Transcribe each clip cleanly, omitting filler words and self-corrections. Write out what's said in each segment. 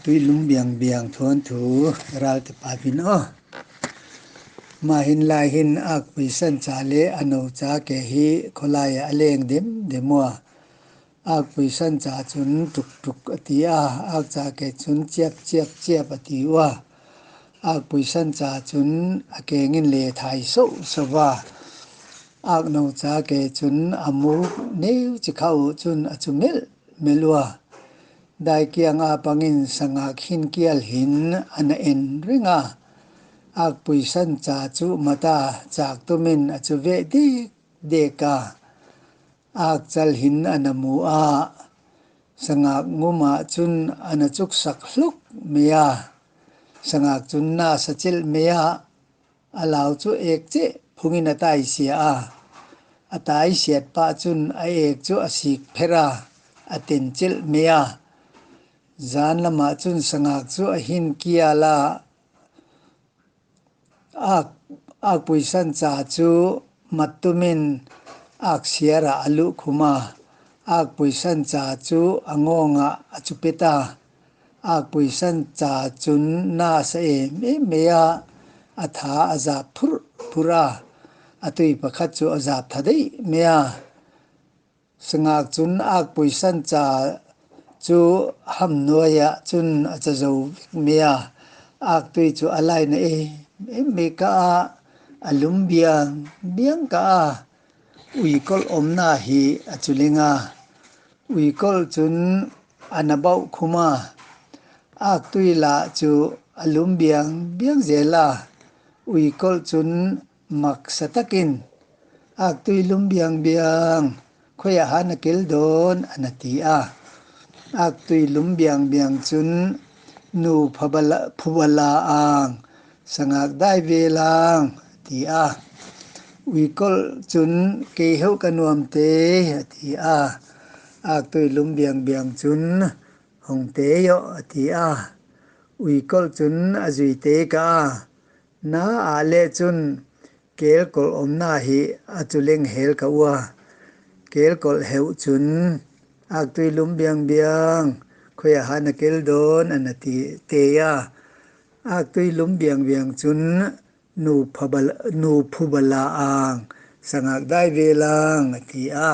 Tuilum biang biang thuan thu ralte pa bin aw. Mah hin lai hin ak puisan cha le a no cha ke hi khawlai ah a leng dem dem ua. Ak puisan cha cun tuk tuk a ti a, ak cha ke cun ciap ciap ciap a ti ua. Ak puisan cha cun a keng in le thai soh soh va. Ak no cha ke cun a mur neu chikhau cun a cu melh melh ua. Daikiang ah bangin sangak hin kial hin an a en reng a. Ak puisan ca cu mata caak tumin a cu veh dek dek a. Ak cal hin an a mu a. Sangak ngum ah cun an a cuk sak hluk me a. Sangak cun na sacilh me a. A lau cu ek ceh phung in a tai sia a. A tai siat pah cun a ek cu a sik pher a, a ten celh me a. Zan lam ah cun sangak cu a hin kial a. Ak puisan ca cu mattum in ak siar ah a luh khum a. Ak puisan ca cu a ngawng ah a cupet a. Ak puisan ca cun na sa em em me a. A tha a zap phurh phurh a. A tui pakhat cu a zap tha deih me a. Sangak cun ak puisan ca cu ham nuai ah cun a cazo vek me a. Ak tui cu a lai na em em me ka a. A lum biang biang ka a. Uikawlh umnak hi a culing a. Uikawlh cun a na bauh khum a. Ak tui la cu a lum biang biang zel a. Uikawlh cun mak sa takin ak tui lum biang biang khoi ah han a kel dawn an a ti a. Ak tui lum biang biang cun nu phubala ang sangak dai ve lang a ti a. Uikawlh cun kei heuh ka nuam te a ti a. Ak tui lum biang biang cun hong te yo a ti a. Uikawlh cun a zui te ka a. Na ah le cun kelkawlh umnak hi a culeng hel ka ua. Kelkawlh heuh cun ak tui lum biangbiang khoi ah na kel dawn an a ti te a. Ak tui lum biangbiang cun nu nu phubala ang sangak dai ve lang a ti a.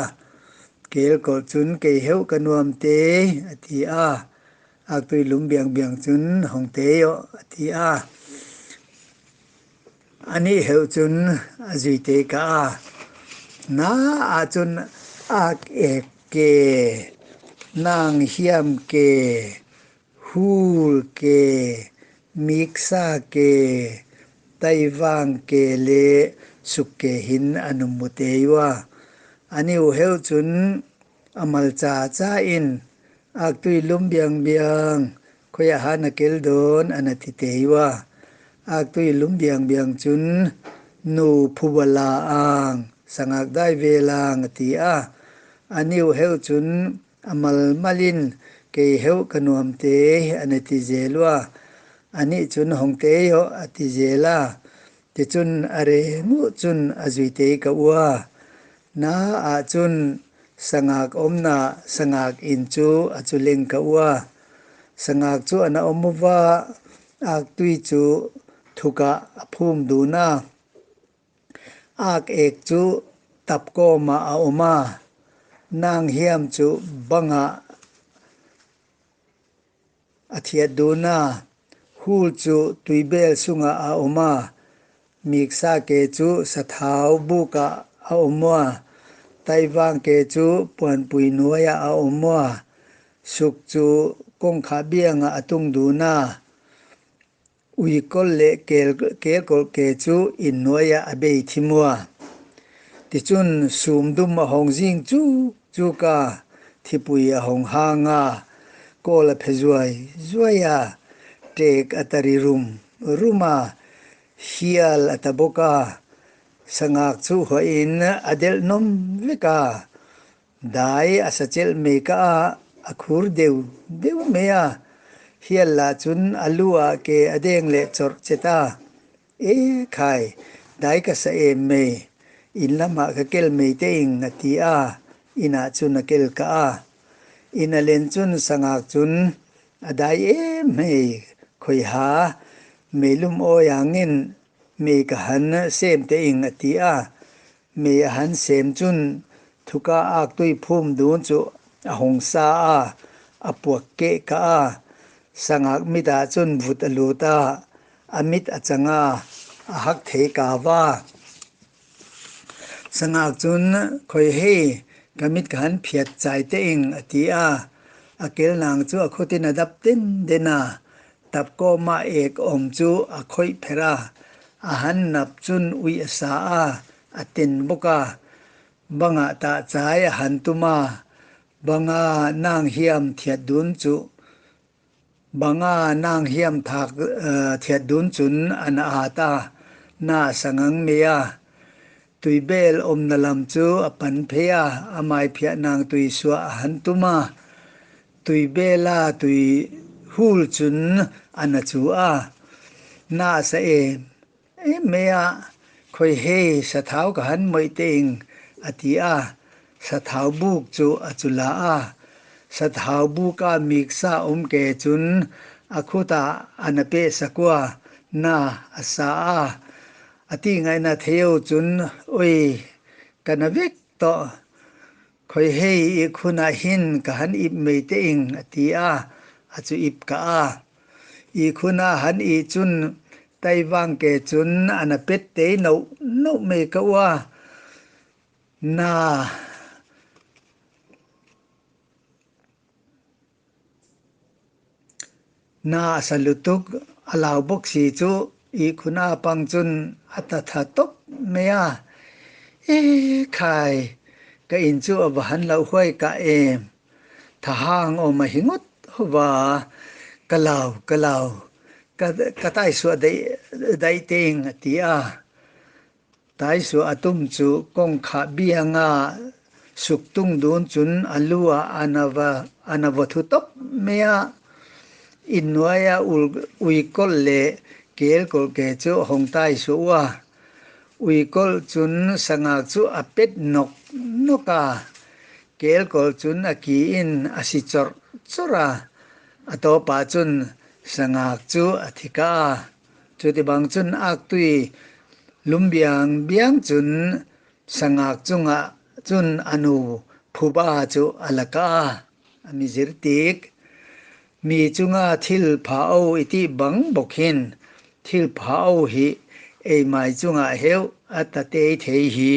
Kelkawlh cun kei heuh ka nuam te a ti a. Ak tui lum biangbiang cun hong te yo a ti a. Anih heuh cun a zui te ka a. Na ahcun ak ek ke, nang hiam ke, hul ke, miksa ke, taivang ke le suk ke hin an um mu te yua. Ani u heuh cun a mal ca ca in ak tui lum biang biang khoi ah han a kel dawn an a ti te yua. Ak tui lum biang biang cun nu phubala ang sangak dai ve lang a ti a. Aniu heuh cun a mal malin kei heuh ka nuam te an a ti zelua. Anih cun hong te yo a ti zela. Ticun a re ngu cun a zui te ka ua. Na ahcun sangak umna sangak inn cu a culing ka ua. Sangak cu an a um va ak tui cu thuk ah a phum dun a. Ak ek cu tapkawm ah a um a. Nang hiam cu bang ah A thiat dun a. Hul cu tuibel sungah a um a. Miksa ke cu sathau buk ah a um a. Taivang ke cu puanpui nuai ah a um a. Suk cu kongkhah biang ah a tung dun a. Uikawlh le kelkawlh ke cu inn hnuai ah a bei thimua. Ticun sumdum a hong zing cu cuka thipui a hong hang a, kawl a phe zuai zuai a, ṭek a tari rum rum a, hial a ta bawk a, sangak cu hua in a delh nom vek a, Dai a sacelh me ka ah a khur deuh deuh me a. Hial ahcun a lu ah ke a deng le chorh cet a. E khai, dai ka sa em me. Inn lam ah ka kel mei te ing a ti a. Inn ah cun a kel ka a. Inn a len cun sangak cun A dai em hei, khawiha meilum awi angin mei ka han sem te ing a ti a. Mei a han sem chun thuka ak tui phum dun chu a hawng sa a, a puak keh ka a. Sangak mit ah cun vut a lut a, a mit a cang a, a hak thei ka va. Sangak cun khoi hei ka mit ka han phiat chai te ing a ti a. A kelnang cu a khut in a dap den den a. Tapkawm ah ek awm cu a khoih pher a. A han nap cun ui a sa a, a ten bawk a. Bang ah tah chai a han tum a. Bang ah nang hiam thiat dun cu Bang ah nang hiam thak thiat dun cun an aat a, na sa ngang me a. Tuibel umna lam cu a pan phei a, a maiphiah nang tui suah a han tum a. Tuibel ah tui hul cun an a cu a. Na sa em em me a, khoi hei sathau ka han moih te ing a ti a. Sathau buk cu a cula a. Sathau buk ah miksa um ke cun a khut ah an a peh sakua na a sa a. A ti ngaina theo cun oi ka na vek tawh. Khoi hei i khun ah hin ka han ip mei te ing a ti a. A cu ip ka a. I khun ah han i cun taivang ke cun an a pet te no no mei ka ua. Na Na a sa lutuk a lau bawk si cu ihkhun ah pang cun a ta tha tuk mei a. E khai ka inn cu a va han lo huai ka em. Thahang om a hi ngut hova ka lau ka lau ka ka tai suah dai dai ting a ti a. Taisu a tum cu kongkhah biang ah suktung dun cun a lu ah an a va thu top mei ah inn hnuai ah uikolh le kelkolh ke cu a hung taisu a. Uikolh cun sangak cu a pet nawknawk a. Kelkolh cun a ki in a si cawrh cawrh a. A tawp ah cun sangak cu a thi ka. Cuti bang cun aktui lum biangbiang cun sangak cungah cun a nu phuba cu a laka. A mizir tik. Mi cungah thil pha o i ti bang bok hin thil pha o hi eimai cungah heu a tate thei hi.